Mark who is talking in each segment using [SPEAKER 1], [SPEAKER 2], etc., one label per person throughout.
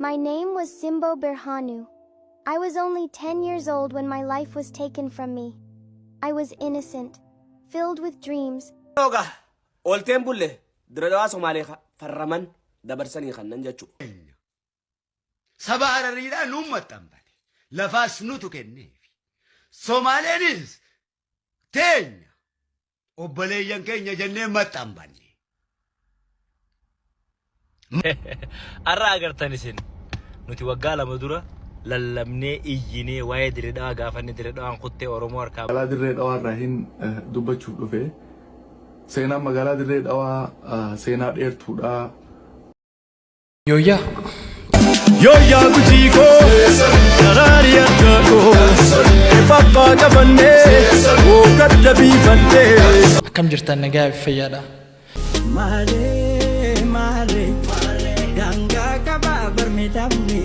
[SPEAKER 1] My name was Simbo Berhanu. I was only 10 years old when my life was taken from me. I was innocent, filled with dreams.
[SPEAKER 2] Oga oolteen bulle Dirre Dhawaa Somaalee farraman dabarsanii kannan jechu.
[SPEAKER 3] Saba Harariidhaa nuun maxxanfate. Lafaas nutu kenneefi. Somaaleenis teenya obboleeyyan keenya jennee maxxanfanne.
[SPEAKER 4] Har'a agartan isin nuti waggaa 2 dura lallabnee iyyinee waa'ee Dirre Dhawaa gaafanne Dirre Dhawaan kuttee Oromoo harkaa
[SPEAKER 5] Magaalaa Dirree Dhawaa irraa hin dubbachuuf dhufe. Seenaan magaalaa Dirree Dhawaa seenaa dheertuudha.
[SPEAKER 6] Yooyyaa!
[SPEAKER 7] Yooyyaa Gujii koo daraarii argaa koo ifabbaa qabannee gadda biifannee.
[SPEAKER 6] Akkam jirtan nagaa fi fayyaadha.
[SPEAKER 8] Maarree maarree daangaa qabaa barmeedhamni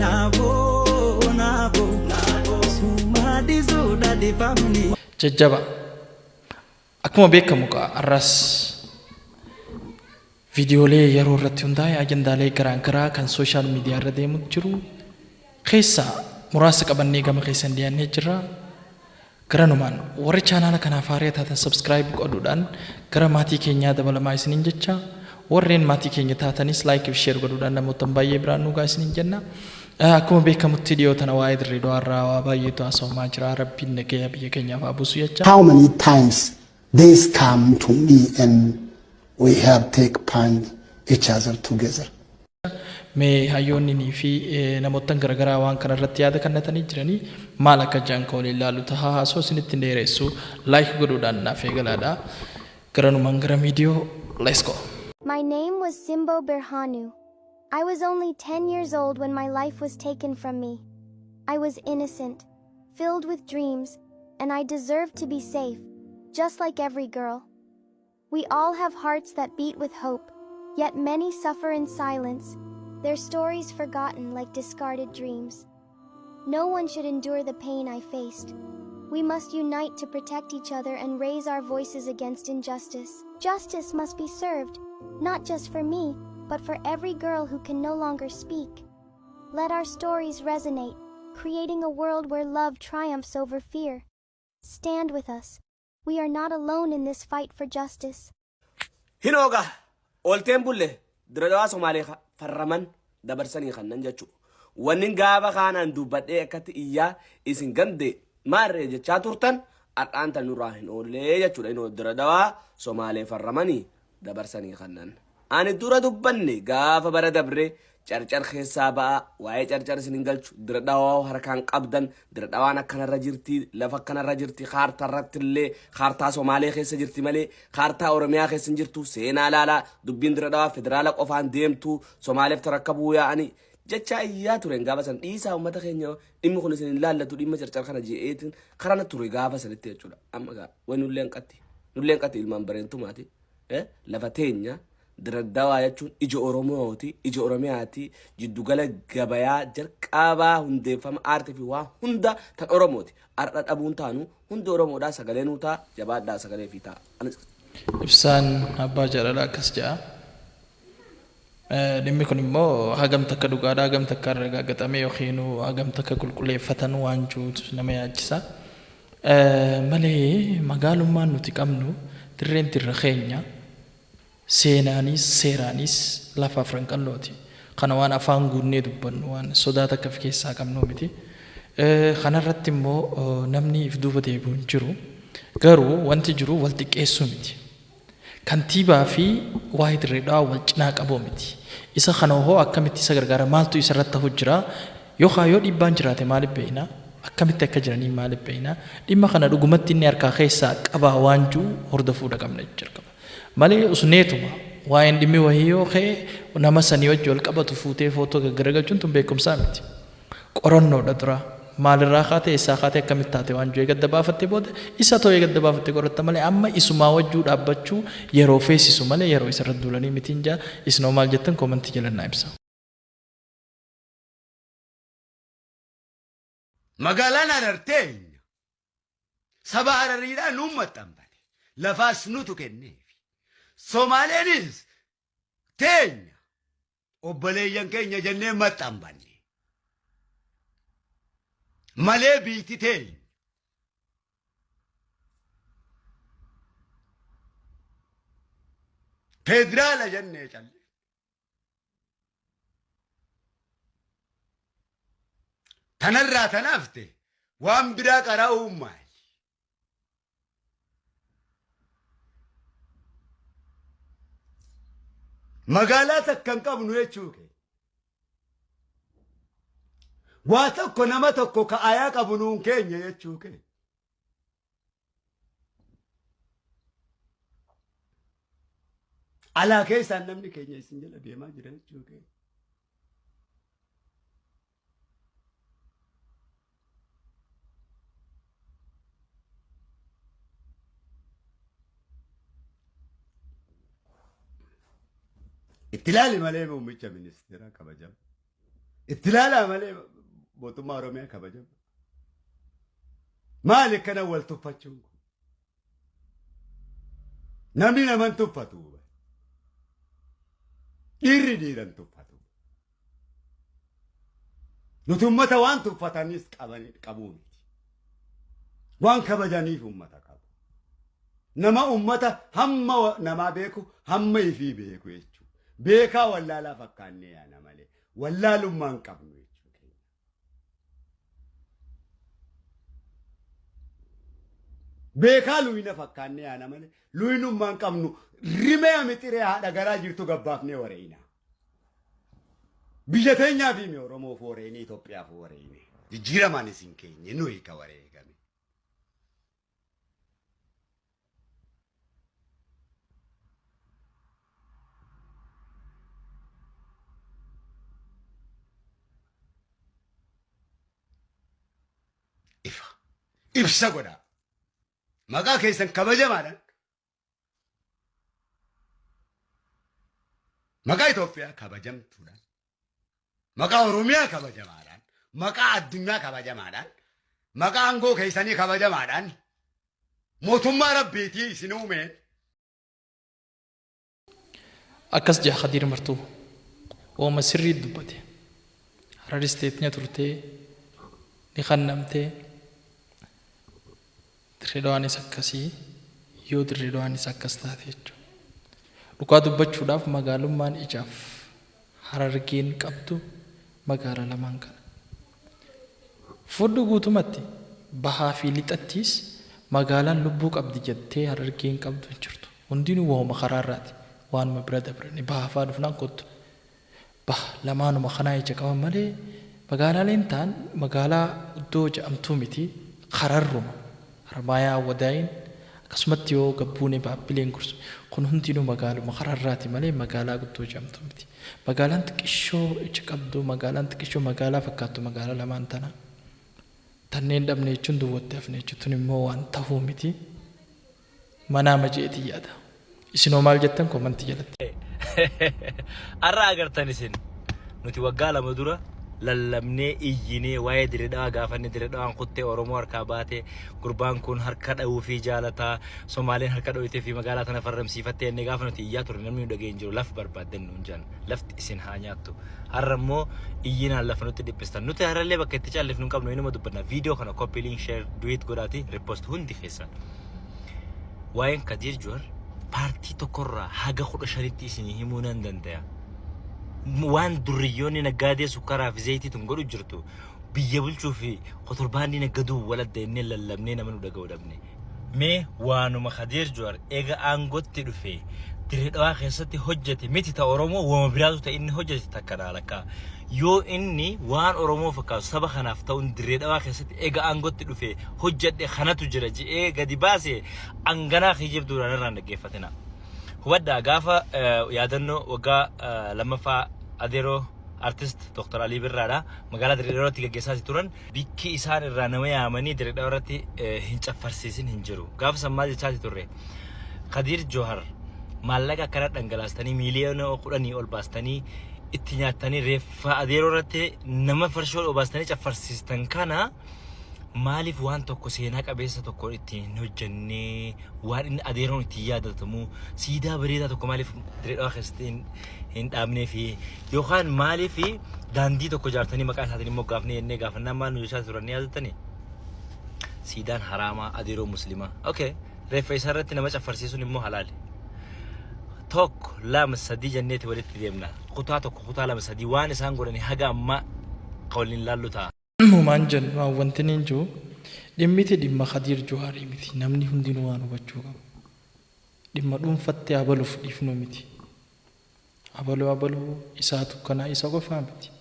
[SPEAKER 8] naafoo naafoo sumaa dhisuudha dhifamni.
[SPEAKER 6] Jajjaba. Akkuma beekamu har'as Viidiyoolee yeroo irratti hundaa'e ajandaalee garaa garaa kan social media irra deemu jiru keessaa muraasa qabannee gama keessan dhiyaannee jirra. Garanumaan warri chaanaala kanaaf haaraya taatan subscribe godhuudhaan gara maatii keenyaa dabalamaa isiniin jecha warreen maatii keenya taatanis like fi share godhuudhaan namoottan baay'ee biraan nu gahaa isiniin jenna. Akkuma beekamutti dhiyoo tana waa'ee Dirree Dhawaa irraa waa baay'eetu haasawamaa jira. Rabbiin nagaya biyya keenyaaf haa buusu jecha.
[SPEAKER 9] How many times this come to me and We have take punch each other together.
[SPEAKER 6] Mee hayyoonninii fi namoottan garagaraa waan kana irratti yaada kannatanii jiranii maal akka ja'an ka waliin laallu taha. Haasoo isinitti hin dheeressu like godhuudhaan naaf eegalaadha. Garanumaan gara miidiyoo let's go.
[SPEAKER 1] My name was Simbo Berhanu. I was only 10 years old when my life was taken from me. I was innocent, filled with dreams, and I deserved to be safe, just like every girl. We all have hearts that beat with hope, yet many suffer in silence, their stories forgotten like discarded dreams. No one should endure the pain I faced. We must unite to protect each other and raise our voices against injustice. Justice must be served, not just for me, but for every girl who can no longer speak. Let our stories resonate, creating a world where love triumphs over fear. Stand with us. We are not alone in this fight for justice.
[SPEAKER 2] Hinoo gaa oolteen bulle Dirre Dhawaa Somaalee farraman dabarsanii kannan jechu. Wannin gaafa kaanaan dubbadhee akkatti iyyaa isin gande maarree jechaa turtan har'aan tan nurraa hin oollee jechuudha. Hinoo Dirre Dhawaa Somaalee farramanii dabarsanii kannan. Ani dura dubbanne gaafa bara dabre Carcar keessaa ba'aa waa'ee carcar isin hin galchu dira dhawaa harkaan qabdan dira dhawaan akkanarra jirti lafa akkanarra jirti kaartaa irratti illee kaartaa Somaalee keessa jirti malee kaartaa Oromiyaa keessa hin jirtu seenaa laalaa dubbiin dira dhawaa federaala qofaan deemtu Somaaleef tarakkabuu yaa'anii jechaa iyyaa turen gaafa san dhiisaa uummata keenya dhimmi kun isin hin laallatu dhimma carcar kana je'eetiin karana ture gaafa sanitti jechuudha amma gaa way nullee hanqatti nullee hanqatti ilmaan bareentumaati lafa teenya Diraddawaa jechuun ija Oromooti, ija Oromiyaati, jiddugala gabayaa jalqabaa hundeeffama aartii fi waa hunda tan Oromooti. Har'a dhabuun taanu hundi Oromoodhaa sagalee nuu ta'a, jabaadhaa sagalee fi ta'a. Anis
[SPEAKER 6] Ibsaan abbaa jaalalaa akkas ja'a. Dhimmi kun immoo hagam takka dhugaadha, hagam takka arragaagaxame yookiin hagam takka qulqulleeffatan waan jirutu nama yaachisa. Malee magaalummaan nuti qabnu dirreen dirra keenya. Seenaanis seeraanis lafa Afran Qallooti. Kana waan afaan guunnee dubbannu, waan sodaa takka of keessaa qabnuu miti. Kana irratti immoo namni if duuba deebi'u hin jiru. Garuu wanti jiru wal xiqqeessuu miti. Kantiibaa fi waa'ee Dirree Dhawaa wal cinaa qabuu miti. Isa kana hoo akkamitti isa gargaara, maaltu isa irratti hafu jira, yookaan yoo dhiibbaan jiraate maaliif beekna, akkamitti akka jiraniin maaliif beekna, dhimma kana dhugumatti inni harkaa keessaa qabaa waan jiru hordofuudha qabna jechuudha. Malee usneetuma waa'een dhimmi wahii yoo ka'e nama sanii wajji wal qabatu fuutee footoo gaggaragalchuun tun beekumsaa miti. Qorannoodha dura. Maalirraa kaate, eessaa kaate, akkamitti taate waan jiru eega adda baafattee booda isa ta'uu eega adda baafattee qoratta malee amma isumaa wajjuu dhaabbachuu yeroo feesisu malee yeroo isarra duulanii mitiin ja'a. Isinoo maal jettan koomantii jala naa ibsaa.
[SPEAKER 3] Magaalaan Harar teenya. Saba Harariidhaa nuun maxxanfate. Lafaas nutu kenneefi. Somaaleenis teenya. Obboleeyyan keenya jennee maxxanfanne. Malee biitti teenya. Federaala jennee calle. Tanarraa tanaafte waan biraa qara'uun maali? Magaalaa takka hin qabnu jechuu kee. Waa tokko nama tokko ka ayaa qabu nuun keenya jechuu kee. Alaa keessaan namni keenya isin jala deemaa jira jechuu kee. Itti ilaali malee muummicha ministeeraa kabajama. Itti ilaalaa malee mootummaa Oromiyaa kabajama. Maali akkana wal tuffachuun kun? Namni nama hin tuffatu. Dhiirri dhiira hin tuffatu. Nuti ummata waan tuffatanis qabuu miti. Waan kabajaniif ummata qabu. Nama ummata hamma namaa beeku hamma ifii beeku jechuudha. Beekaa wallaalaa fakkaannee yaana malee wallaalummaa hin qabnu jechuudha. Beekaa luyina fakkaannee yaana malee luyinummaa hin qabnu rimee mixiree haadha garaa jirtu gabbaafnee wareeyna. Biyya teenyaaf himi Oromoof wareeyne Itoophiyaaf wareeyne. Jijjiiramaan isin keenye nuyi ka wareegame. Ifa. Ibsa godhaa. Maqaa keessan kabajamaadhaan maqaa Itoophiyaa kabajamtuudhaan maqaa Oromiyaa kabajamaadhaan maqaa addunyaa kabajamaadhaan maqaa aangoo keessanii kabajamaadhaan mootummaa rabbiitii isin uumeen
[SPEAKER 6] Akkas je'a Khadiir Martuu. Wahuma sirrii dubbate. Harar State nya turtee, ni khannamte, Dirree Dhawaanis akkasii, yoo Dirree Dhawaanis akkas taate jechuudha. Dhugaa dubbachuudhaaf magaalummaan ijaaf Harargeen qabdu magaala lamaan kana. Fudhu guutumatti bahaa fi lixattiis magaalaan lubbuu qabdi jettee Harargeen qabdu hin jirtu. Hundinuu wahuma karaarraati. Waanuma bira dabrani. Baha faa dhufnaan kottu. Baha lamaanuma kanaa ija qaban malee magaalaaleen taan magaalaa guddoo ja'amtuu miti. Kararruma. Harmaayaa Awwadaayiin akkasumatti yoo gad buune Baabbileen Gursum kun hundinuu magaaluma kararraati malee magaalaa guddoo ja'amtuu miti. Magaalaan xiqishoo ija qabdu magaalaan xiqishoo magaalaa fakkaattu magaalaa lamaan tana. Tanneen dhabne jechuun duwwatti hafne jechuudha. Tun immoo waan tahuu miti. Manaama je'eetiin yaada. Isin hoo maal jettan komantii jalatti.
[SPEAKER 4] Har'a agartan isin nuti waggaa 2 dura lallabnee iyyinee waa'ee Dirree Dhawaa gaafanne Dirree Dhawaan kuttee Oromoo harkaa baate gurbaan kun harka dhawuu fi jaalataa Somaaleen harka dhoyitee fi magaalaa tana farramsiifattee jennee gaafa nuti iyyaa turre namni nu dhaga'e hin jiru laf barbaaddan nuun jedhan lafti isin haa nyaattu har'a immoo iyyinaan lafa nutti dhiphistan nuti har'allee bakka itti callifnu hin qabnu inuma dubbanna viidiyoo kana copy link share duet godhaati repost hundi keessan. Waa'een Kadiir Juhar paartii tokkorraa haga 15tti isinii himuu nan dandaya. Waan durriyyoonni naggaadee sukkaraa fi zayitii tun godhu jirtu biyya bulchuu fi kotorbaandii naggaduu waladda innee lallabnee nama nu dhaga'u dhabne. Mee waanuma Kadiir Juhar eega aangotti dhufe Dirree Dhawaa keessatti hojjete miti ta Oromoo wama biraatu ta inni hojjete takka dha lakkaa. Yoo inni waan Oromoo fakkaatu saba kanaaf ta'uun Dirree Dhawaa keessatti eega aangotti dhufe hojjedhe kanatu jira je'ee gadi baase anganaa kijibduudhaan irraan dhaggeeffatina. Hubadhaa gaafa yaadannoo waggaa lammaffaa adeeroo artist Dr. Alii Birraadha magaalaa Dirree Dhawaatti gaggeessaa turan bikki isaan irraa nama yaamanii Dirree Dhawaa irratti hin caffarsiisin hin jiru. Gaafa san maal jechaati turre? Kadiir Johar maallaqa akkana dhangalaastanii miiliyoona 10 ol baastanii itti nyaattanii reeffa adeeroo irratti nama farshoo obaastanii caffarsiistan kana Maaliif waan tokko seenaa qabeessa tokko ittiin hin hojjennee, waan inni adeeroon ittiin yaadatamu siidaa bareedaa tokko maaliif Dirree Dhawaa keessatti hin dhaabnee fi yookaan maaliif daandii tokko ijaartanii maqaa isaatiin hin moggaafne jennee gaafannaan maal nu jechaa turan ni yaadattanii? Siidaan haraamaa, adeeroo muslimaa. Okay. Reeffa isaa irratti nama caffarsiisuun immoo halaali. Tokko, lama, sadii jenneeti walitti deemna. Kutaa tokko, kutaa lama, sadii waan isaan godhani haga ammaa ka waliin laallu ta'a.
[SPEAKER 6] Numaan jennu an wanti niin ji'u dhimmiti dhimma Khadiir Juhaarii miti namni hundinuu waan hubachuu qabu. Dhimma dhuunfatti abaluuf dhiifnuu miti. Abaluu abaluu isaatu kanaa isa qofaa miti.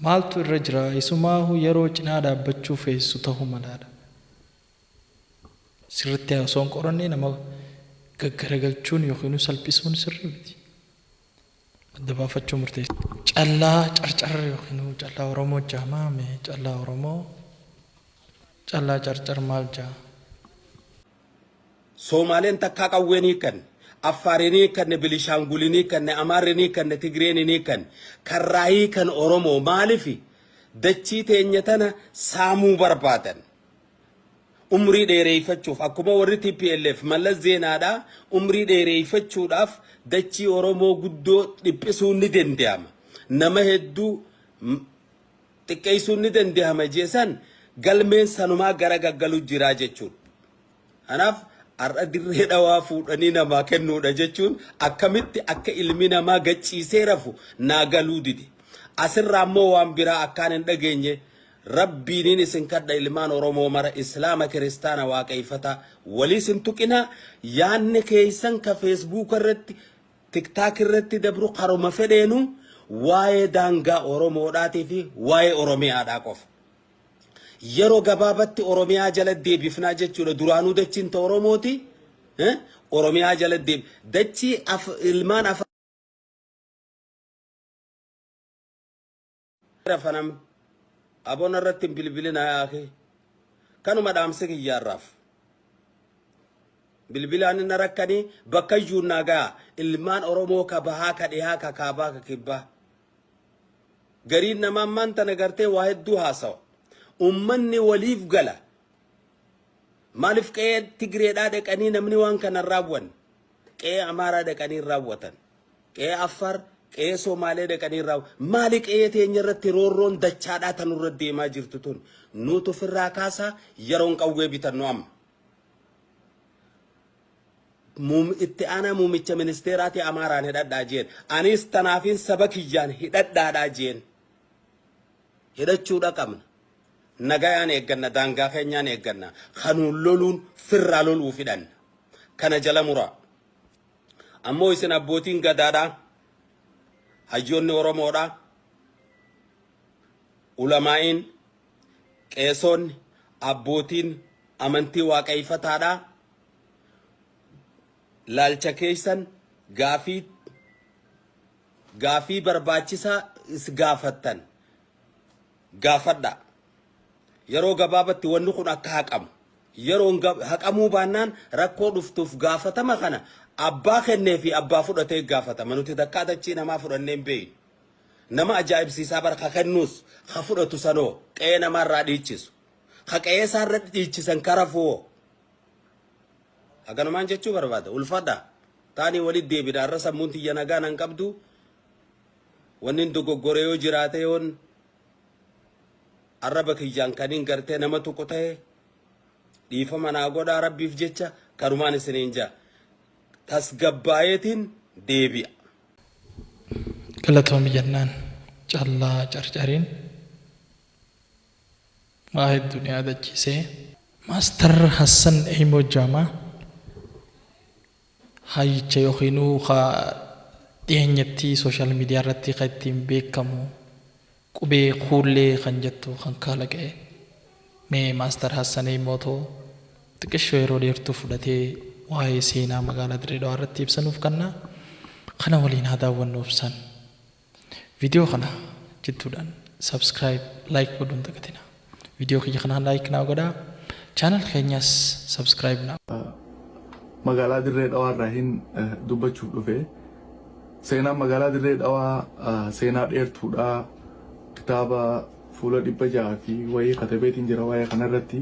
[SPEAKER 6] Maaltu irra jira isumaahu yeroo cinaa dhaabbachuu feesisu tahu malaadha. Sirritti osoo hin qorannee nama gaggaragalchuun yookiinuu salphisuun sirrii miti. Adda baafachuu murteessa. Callaa Carcar yookiinuu Callaa Oromoo jaamaa mee Callaa Oromoo Callaa Carcar maal jaa?
[SPEAKER 10] Soomaaleen takkaa qawwee hin hiikkanne, Affaar hin hiikkanne, Bilishaangul hin hiikkanne, Amaarri hin hiikkanne, Tigreen hin hiikkanne. Kan raa hiikan Oromoo maalifi dachii teenya tana saamuu barbaadan. Umrii dheereeyfachuuf akkuma warri tplf Mallas Zeenaadhaa umrii dheereeyfachuudhaaf dachii Oromoo guddoo dhiphisuun ni danda'ama. Nama hedduu xiqqeessuun ni danda'ama jee san galmeen sanumaa gara gaggalu jiraa jechuudha. Kanaaf har'a Dirree Dhawaa fuudhanii namaa kennuudha jechuun akkamitti akka ilmi namaa gacciisee rafu naa galuu dide. Asirraa immoo waan biraa akkaan hin dhageenye Rabbiinin isin kadha ilmaan Oromoo mara Islaama Kiristaana Waaqeeyfataa waliis hin tuqinaa yaanni keeysan ka Feesbuuka irratti TikTok irratti dabru karuma fedheenu waa'ee daangaa Oromoodhaatii fi waa'ee Oromiyaadhaa qofa. Yeroo gabaabatti Oromiyaa jala deebifnaa jechuudha. Duraanuu dachiin ta Oromooti. Oromiyaa jala deeb dachii ilmaan af rafa namni. Aboo narratti hin bilbilinaa yaa akii. Kanuma dhaamsi kiyyaarraaf. Bilbilaan na rakkanii bakka iyyuu naa ga'a. Ilmaan Oromoo ka bahaa ka dhihaa ka kaabaa ka kibbaa. Gariin namaa ammaan tana gartee waa hedduu haasawa. Ummanni waliif gala. Maaliif qe'ee Tigreedhaa dhaqanii namni waan kana hin raawwanne? Qe'ee Amaaraa dhaqanii hin raawwatan. Qe'ee Affaar, qe'ee Somaalee dhaqanii hin raawwatan. Maali qe'ee teenya irratti roorroon dachaadhaa tan nurra deemaa jirtu tun? Nuutu ofirraa kaasaa yeroon qawwee bitannu amma. Muum itti aanaa muumicha ministeeraati Amaaraan hidhadhaa jeen. Anis tanaafin saba kiyyaan hidhadhaadhaa jeen. Hidhachuudha qabna. Nagayaan eegganna daangaa keenyaan eegganna. Kanuun loluun firraa loluuf hidhanna. Kana jala muraa. Ammoo isin abbootiin gadaadhaa, hayyoonni Oromoodhaa, ulamaa'iin, qeesoonni, abbootiin amantii waaqeeffataadhaa laalcha keessan gaafii gaafii barbaachisaa is gaafattan gaafadhaa. Yeroo gabaabatti wanni kun akka haqamu. Yeroon haqamuu baannaan rakkoo dhuftuuf gaafatama kana abbaa kennee fi abbaa fudhatee gaafatama. Nuti takkaa dachii namaa fudhannee hin beeknu. Nama ajaa'ibsiisaa bara ka kennuus ka fudhatu sanoo qe'ee namaarraa dhiichisu. Ka qe'ee isaarra dhiichisan ka rafuwoo. Haganumaan jechuu barbaada. Ulfadha. Taanii walitti deebina. Har'a sammuun tiyya nagaa nan qabdu. Wanni hin dogoggore yoo jiraate yoon arraba kiyyaan kaniin gartee nama tuqu ta'e dhiifama naa godhaa rabbiif jecha kanumaan isiniin jaa. Tasgabbaayeetiin deebi'a.
[SPEAKER 6] Galatoomi jennaan Callaa Carcariin waa hedduu nu yaadachiisee. Master Hassan Eymoo Jaamaa hayyicha yookiinuu ka dhiyeenyatti social media irratti ka ittiin beekamu qubee kuullee kan jettu kan kalaqe mee Master Hassan Eymoo too xiqishoo yeroo dheertuu fudhatee waa'ee seenaa magaalaa Dirree Dhawaa irratti ibsa nuuf kanna. Kana waliin haa daawwannu obsaan. Video kana jidduudhaan subscribe like godhuu hin dagatinaa. Video kiyya kana like naa godhaa. Channel keenyas subscribe naa
[SPEAKER 5] Magaalaa Dirree Dhawaa irraa hin dubbachuuf dhufe. Seenaan magaalaa Dirree Dhawaa seenaa dheertuudha. Kitaaba Fuula 600 fi wayii katabeetiin jira waa'ee kanarratti,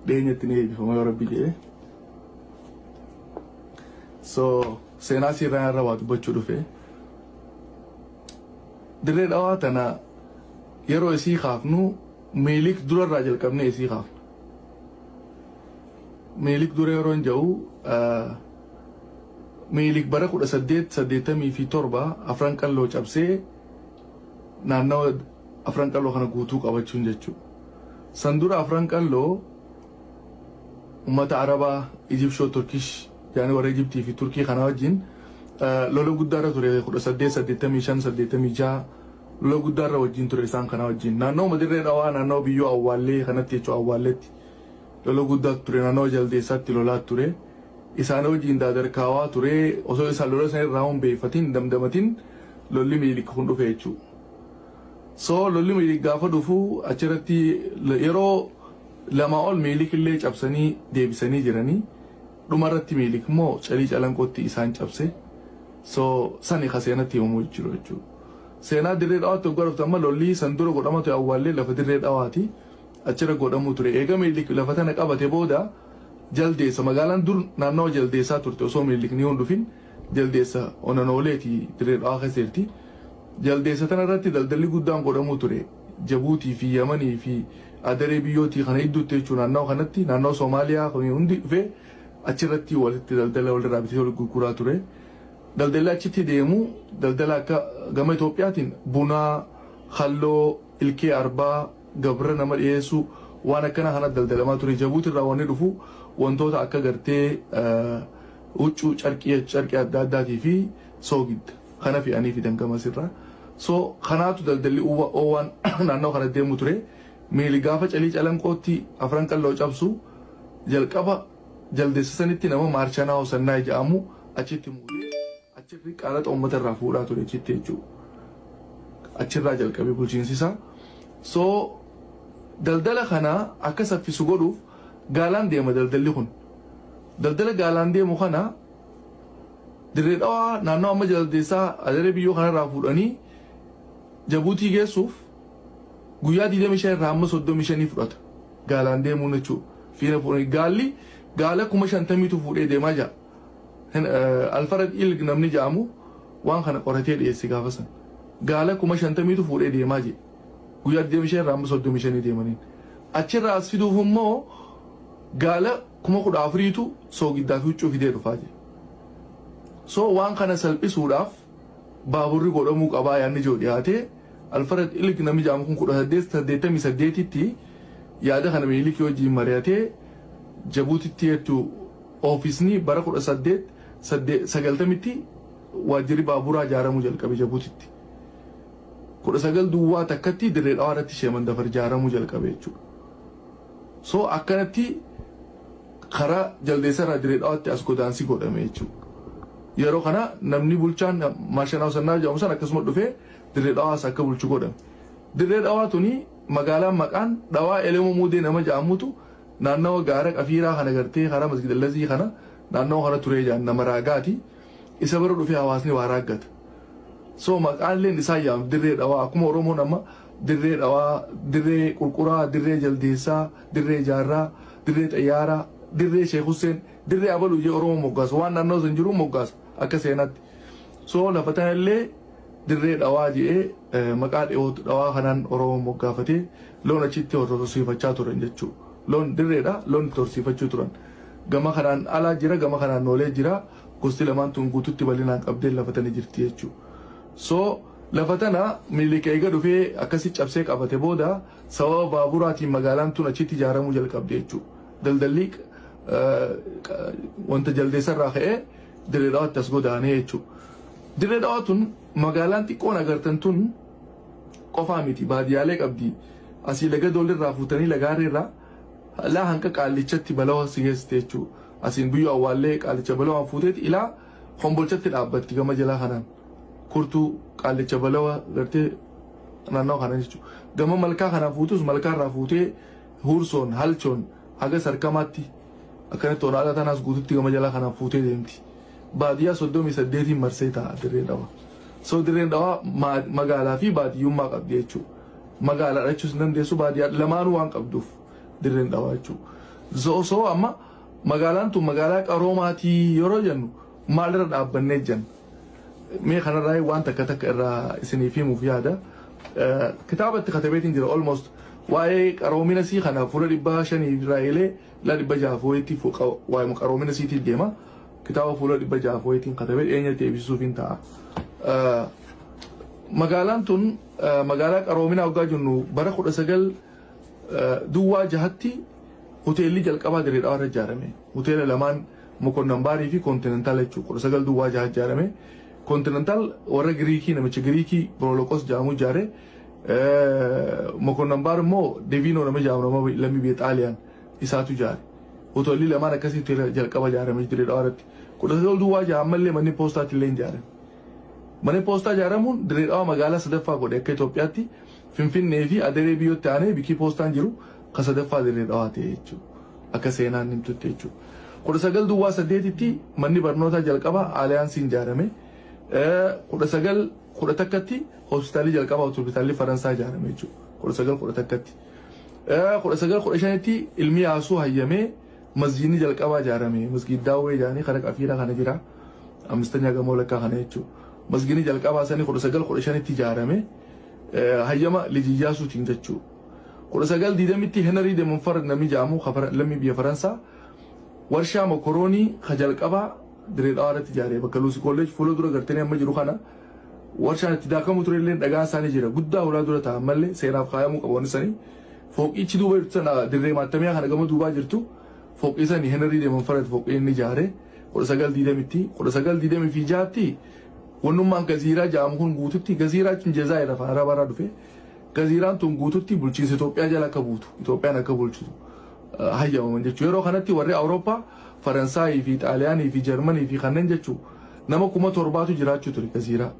[SPEAKER 5] dhiyeenyatti ni eebbifama yoo Rabbi jedhe. So seenaa siirraa irra waa dubbachuu dhufe. Dirree Dhawaa tana yeroo isii kaafnu Minilik durarraa jalqabnee isii kaafna. Minilik dura yeroo hin jedhu, Minilik bara 1887 Afran Qalloo cabsee naannawa Afran Qalloo kana guutuu qabachuun jechuudha. San dura Afran Qalloo ummata Arabaa, Ijibshoo Turkish yaani warra Ijibtii fi Turkii kana wajjin lola guddaarra ture. 1885, 86 lola guddaarra wajjin ture isaan kana wajjin. Naannawuma Dirree Dhawaa, naannawa biyyoo Awwaallee kanatti jechuudha, Awwaalletti lola guddaatu ture, naannawa Jaldeessaatti lolaa ture. Isaan wajjin daadarkaawaa ture. Osoo isaan lola san irraa hin beekfatin, damdamatin, lolli Minilik kun dhufe jechuudha. So lolli Minilik gaafa dhufu achirratti yeroo lama ol Minilik illee cabsanii deebisanii jiranii, dhumarratti Minilik immoo Calii Calanqootti isaan cabse. So sani ka seenatti himamuu jiru jechuudha. Seenaa Dirree Dhawaatti waggaa dhufte, amma lolli san dura godhama ture Awwaallee lafa Dirree Dhawaati. Achirra godhamuu ture. Eega Minilik lafa tana qabate booda Jaldeessa, magaalaan dur naannawa Jaldeessaa turte, osoo Minilik ni hin dhufin Jaldeessa onanooleeti Dirree Dhawaa keessa jirti. Jaldeessa tana irratti daldalli guddaan godhamuu ture. Jabuutii fi Yamanii fi Adaree biyyootii kana idduutti jechuun, naannawa kanatti naannawa Soomaaliyaa kun hundi dhufee achirratti walitti daldala walirraa bitee walitti gurguraa ture. Daldalli achitti deemu daldala akka gama Itoophiyaatiin bunaa, halloo, ilkee arbaa, gabra nama dhiyeessuu, waan akkana kana daldalamaa ture. Jabuuti irraa wanni dhufu wantoota akka gartee huccuu, carqii, carqii adda addaatii fi soogidda kana fe'anii fidan gamasirraa. So kanaatu daldalli oowwaan naannoo kana deemu ture. Miili gaafa Calii Calanqootti Afran Qalloo cabsu, jalqaba Jaldeessa sanitti nama Maarshanaa Hosannaa jedhamu achitti muudee achirri qaraxa uummata irraa fuudhaa ture achitti jechuudha. Achirraa jalqabee bulchiinsi isaa. So daldala kana akka saffisu godhuuf gaalaan deema daldalli kun. Daldala gaalaan deemu kana Dirree Dhawaa naannoo amma Jaldeessaa Adaree biyyoo kanarraa fuudhanii Jabuutii geessuuf guyyaa 25 irraa hamma 35 fudhata. Gaalaan deemuun jechuudha. Fiina fuudhanii gaalli gaala 50,000tu fuudhee deemaa jira. Alfarad Ilg namni jedhamu waan kana qoratee dhiyeesse gaafa san. Gaala 50,000tu fuudhee deemaa jira. Guyyaa 25 irraa hamma 35 deemaniin. Achirraa as fiduuf immoo gaala 14,000tu soogiddaa fi huccuu fidee dhufaa jira. So waan kana salphisuudhaaf baaburri godhamuu qabaa yaadni jiru dhiyaatee, Alfarad Ilg namni jedhamu kun 1888tti yaada kana Minilikii wajjin mari'atee, Jabuutitti jechuun oofisni bara 1890tti waajjirri baaburaa ijaaramuu jalqabe Jabuutitti. 1901tti Dirree Dhawaa irratti Sheemandafar ijaaramuu jalqabe jechuudha. So akkanatti karaa Jaldeessa irraa Dirree Dhawaatti as godaansi godhame jechuudha. Yeroo kana namni bulchaan Maarshanaa Hosannaa jedhamu san akkasuma dhufee Dirree Dhawaas akka bulchu godhame. Dirree Dhawaa tuni magaalaan maqaan Dhawaa Elemoo Muudee nama jedhamutu naannawa gaara Qafiiraa kana gartee karaa Masgida Lazii kana naannawa kana turee jedhan, nama raagaati. Isa bira dhufee hawaasni waa raaggata. So maqaan isaa yaam Dirree Dhawaa, akkuma Oromoon amma Dirree Dhawaa, Dirree Qurquraa, Dirree Jaldeessaa, Dirree Jaarraa, Dirree Xayyaaraa, Dirree Sheekh Hussein, Dirree Abaluu jee Oromoo moggaasa. Waan naannoo san jiru moggaasa akka seenaatti. So lafa tanallee Dirree Dhawaa jedhee maqaa dhiyootu dhawaa kanaan Oromoo moggaafatee loon achitti horsiifachaa turan jechuudha. Loon dirreedha, loon itti horsiifachuu turan. Gama kanaan alaa jira, gama kanaan noolee jira. Gosti lamaan tun guututti bal'inaan qabdee lafa tana jirti jechuudha. So lafa tana Minilik eega dhufee akkasi cabsee qabate booda sababa baaburaatiin magaalaan tun achitti ijaaramuu jalqabde jechuudha. Daldalli wanta Jaldeessarraa ka'ee Dirree Dhawaatti as godaanee jechuudha. Dirree Dhawaa tun magaalaan xiqqoon agartan tun qofaa miti, baadiyyaalee qabdi. Asii laga Doolirraa fuutanii lagaarreerraa laa hanqa Qaallichatti balawa si geessite jechuudha. Asiin biyyoo Awwaallee Qaallicha balawaan fuuteeti ilaa Kombolchatti dhaabbatti gama jalaa kanaan. Kurtuu Qaallicha balawa gartee naannawa kanaan jechuudha. Gama malkaa kanaan fuutus, malkaarraa fuutee Hursoon, Halchoon haga Sarkamaatti akkanatti onaataa tanaas guututti gama jalaa kanaan fuutee deemti. Baadiyyaa 38n marsee taa'a Dirreen Dhawaa. So Dirreen Dhawaa magaalaa fi baadiyyummaa qabdi jechuudha. Magaalaadha jechuus hin dandeessu, baadiyyaa lamaanuu waan qabduuf Dirreen Dhawaa jechuudha. Osoo amma magaalaan tun magaalaa qaroomaatii yeroo jennu maalirra dhaabbannee jenna? Mee kanarraa waan takka takka irraa isiniif himuuf yaada. Kitaaba itti katabeetiin jira, almost waa'ee qaroomina sii kana fuula 500 irraa eelee la 600 wayiitti waa'ee qaroomina siitiin deema. Kitaaba fuula 600 wayiitiin katabee dhiyeenyatti eebbisuuf hin ta'a. Magaalaan tun magaalaa qaroominaa waggaa jennu, bara 1906tti hoteelli jalqabaa Dirree Dhawaa irra ijaarame. Hoteela lamaan, Mokonnan Baarii fi Kontinentaal jechuudha. 1906 ijaarame. Kontinentaal warra Giriikii, namicha Giriikii Biroloqos jedhamu ijaare. Mokonnan Baar immoo Deviinoo nama jedhamu, nama lammii biyya Xaaliyaan isaatu ijaare. Hoteelli lamaan akkasii hoteela jalqaba ijaarame Dirree Dhawaa irratti. 1906 ammallee manni poostaatti illee ijaarame. Manni poostaa ijaaramuun Dirree Dhawaa magaalaa sadaffaa godhe akka Itoophiyaatti. Finfinnee fi Adaree biyyootti aanee bikii poostaan jiru ka sadaffaa Dirree Dhawaa ta'e jechuudha. Akka seenaan himtutti jechuudha. 1908tti manni barnootaa jalqabaa Aaliyaansiin ijaarame. 1911tti hospitaalli jalqabaa, hospitaalli Faransaa ijaarame jechuudha. 1911tti. 1915tti ilmi Yaasuu hayyamee masjiidni jalqabaa ijaarame. Masjiid Daawwee jedhanii kara Qafiiraa kana jira. Ammistanyaa gamoo lakkaa kana jechuudha. Masjiidni jalqabaa sanii 1915tti ijaarame. Hayyama Liji Iyyaasuutiin jechuudha. 1920tti Henry de Montfort namni jedhamu lammii biyya Faransaa warshaa mokoroonii ka jalqabaa Dirree Dhawaa irratti ijaare, bakka Luusi Kolleej fuula dura gartanii amma jiru kana. Warshaan itti daakamu ture illee dhagaan isaanii jira, guddaa hulaa dura ta'a, ammallee seenaaf kaayamuu qaba wanni sanii. Fooqichi duuba jirtu sana, dirree maattamiyaa kana gama duubaa jirtu, fooqii sanii Henry de Montfort fooqii inni ijaare 1920tti. 1926tti wannummaan Gaziiraa jedhamu kun guututti, Gaziiraa jechuun Jazaayir afaan Arabaa irraa dhufe, Gaziiraan tun guututti bulchiinsa Itoophiyaa jala akka buutu, Itoophiyaan akka bulchitu hayyamaman jechuudha. Yeroo kanatti warri Awurooppaa, Faransaayii fi Xaaliyaanii fi Jarmanii fi kanneen jechuu nama 7,000tu jiraachuu ture Gaziiraa.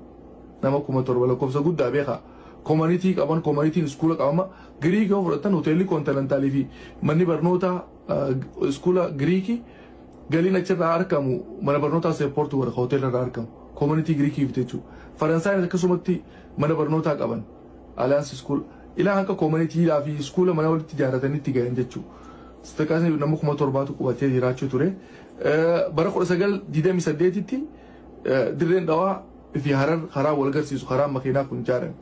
[SPEAKER 5] Nama 7,000, lakkoofsa guddaa beekaa. Community qaban, communityn iskuula qabama. Giriikii yoo fudhattan, hoteelli Kontinentaalii fi manni barnootaa iskuula Giriikii galiin achirraa argamu mana barnootaa support godha hoteela irraa argamu. Community Giriikiif jechuudha. Faransaayiin akkasumatti mana barnootaa qaban. Alliance School ilaa hanga communitydhaa fi iskuula mana walitti ijaarratanii itti gahan jechuudha. Sadarkaa nama 7,000tu qubatee jiraachuu ture. Bara 1928tti Dirreen Dhawaa fi Harar karaa wal garsiisu, karaan makiinaa kun ijaarame.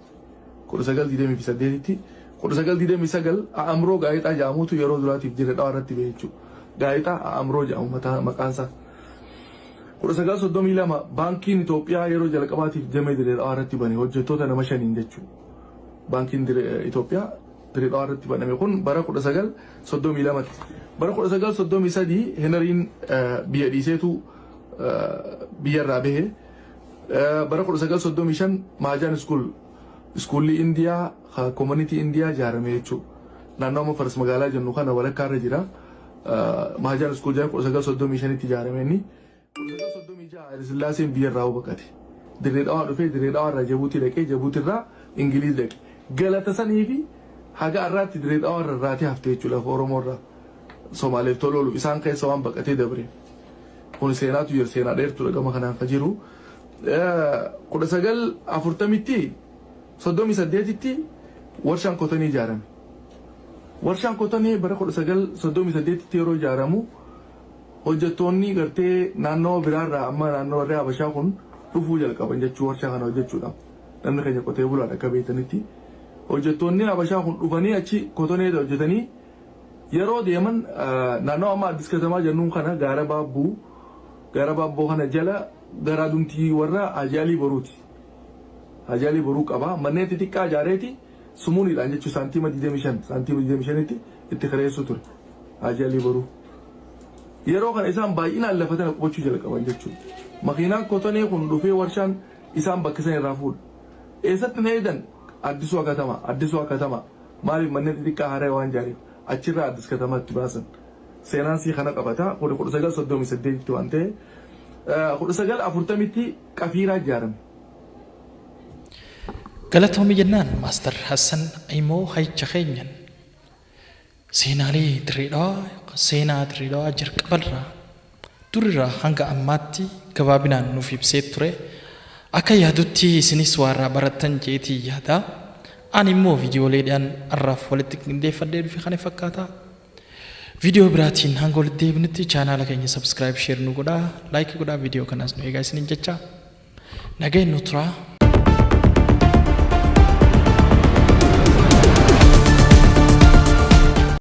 [SPEAKER 5] 1928tti. 1929 A'amroo gaazexaa jedhamutu yeroo duraatiif Dirree Dhawaa irratti bahe jechuudha. Gaazexaa A'amroo jedhamu maqaan isaa. 1932 baankiin Itoophiyaa yeroo jalqabaatiif damee Dirree Dhawaa irratti bane, hojjettoota nama shaniin jechuudha. Baankiin Itoophiyaa Dirree Dhawaa irratti baname kun bara 1932tti. Bara 1933 Heneriin biyya dhiiseetu biyyarraa bahe. Bara 1935 Maajaan School, iskuulli Indiyaa, community Indiyaa ijaarame jechuudha. Naannoo amma Faras Magaalaa jennu kana walakkaa irra jira. Maajaan School jedhama, 1935tti ijaarame inni. 1936 Haile Sillaaseen biyyarraa baqate. Dirree Dhawaa dhufee, Dirree Dhawaa irraa Jabuutii dhaqee, Jabuutii irraa Ingiliiz dhaqe. Galata sanii fi haga har'aatti Dirree Dhawaa irra irraatee hafte jechuudha, lafa Oromoo irraa. Somaaleef tolooluuf isaan keessa waan baqatee dabre. Kun seenaatu jira, seenaa dheertuudha gama kanaan ka jiru. 1940tti, 38tti warshaan kotonii ijaarame. Warshaan kotonii bara 1938tti yeroo ijaaramu hojjettoonni gartee naannoo biraarraa, amma naannoo warri Habashaa kun dhufuu jalqaban jechuu warshaa kana hojjechuudhaaf. Namni keenya qotee bulaadha akka beektanitti. Hojjettoonni Habashaa kun dhufanii achi kotonee hojjetanii yeroo deeman, naannoo amma Addis Katamaa jennuun kana, gaara Baabbuu, gaara Baabboo kana jala garaadumtii warra Hajaalii Boruuti. Hajaalii Boruu qaba. Manneen xixiqqaa ijaareeti sumuuniidhaan jechuun saantiima 25, saantiima 25tti itti kireessuu ture. Hajaalii Boruu. Yeroo kana isaan baay'inaan lafa tana qubachuu jalqaban jechuudha. Makiinaan kotonee kun dhufee warshaan isaan bakka san irraa fuudha. Eessatti na eedan? Addisuu Katama, Addisuu Katama. Maaliif? Manneen xixiqqaa haaraa waan ijaariif achirraa Addis Katamaatti baasan. Seenaan sii kana qabata. Kuni 1938tti waan ta'e. 1940tti Qafiiraa ijaarame.
[SPEAKER 6] Galatoomi jennaan Master Hassan Imoo hayicha keenyan seenaalee Dirree Dhawaa, seenaa Dirree Dhawaa jalqabarraa, durirraa hanga ammaatti gabaabinaan nuuf ibsee ture. Akka yaadutti isinis waa irraa barattan jeetii yaada. Ani immoo viidiyooleedhaan har'aaf walitti qindeeffadhee dhufe kana fakkaata. Viidiyoo biraatiin hanga walitti deebinutti chaanaala keenya subscribe, share nu godhaa, like godhaa, viidiyoo kanaas nu eegaa isiniin jecha. Nageen nu turaa.